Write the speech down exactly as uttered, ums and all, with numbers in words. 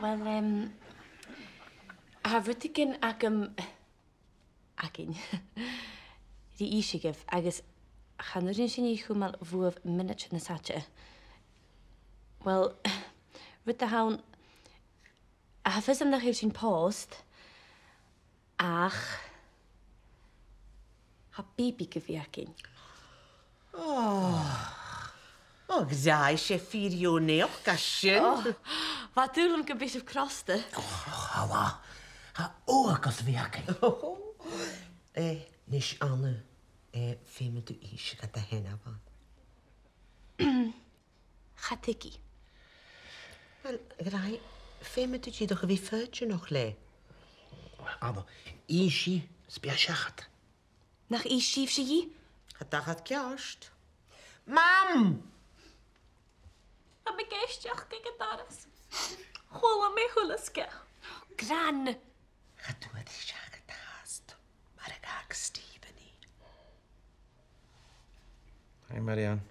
Uill, em, tha rudeigin agam, againn, ri innse dhuibh, agus chan urrainn sinn a chumail bhuaibh mionaid nas fhaide. Uill, rud a th' ann, tha fios agam nach eil sinn pòst, ach tha bèibidh gu bhith againn. Ò. Ò, gheibh e fìor naidheachd a tha sin. Ò, bha dùil agam gum biodh sibh crosta. Ò, chan eil. Tha ùidh agam a bhith againn. Eh, a-nis, Anna, eh, feumaidh tu innse dhomh dè tha a' dol a dhèanamh. Cha tig i. Uill, a ghràidh, feumaidh tu dìreach a bhith foighidneach leatha. Anna, innis i, is bidh i seachad. Nach innis sibhse dhi? Tha dad ceart. Mam! Tha mi ag èisteachd aig an doras. Chuala mi a h-uile sgeul. Gran! Cha d' fhuair i seachad fhathast, mar a dh'fhàg Stephen i. Hi, Marianne.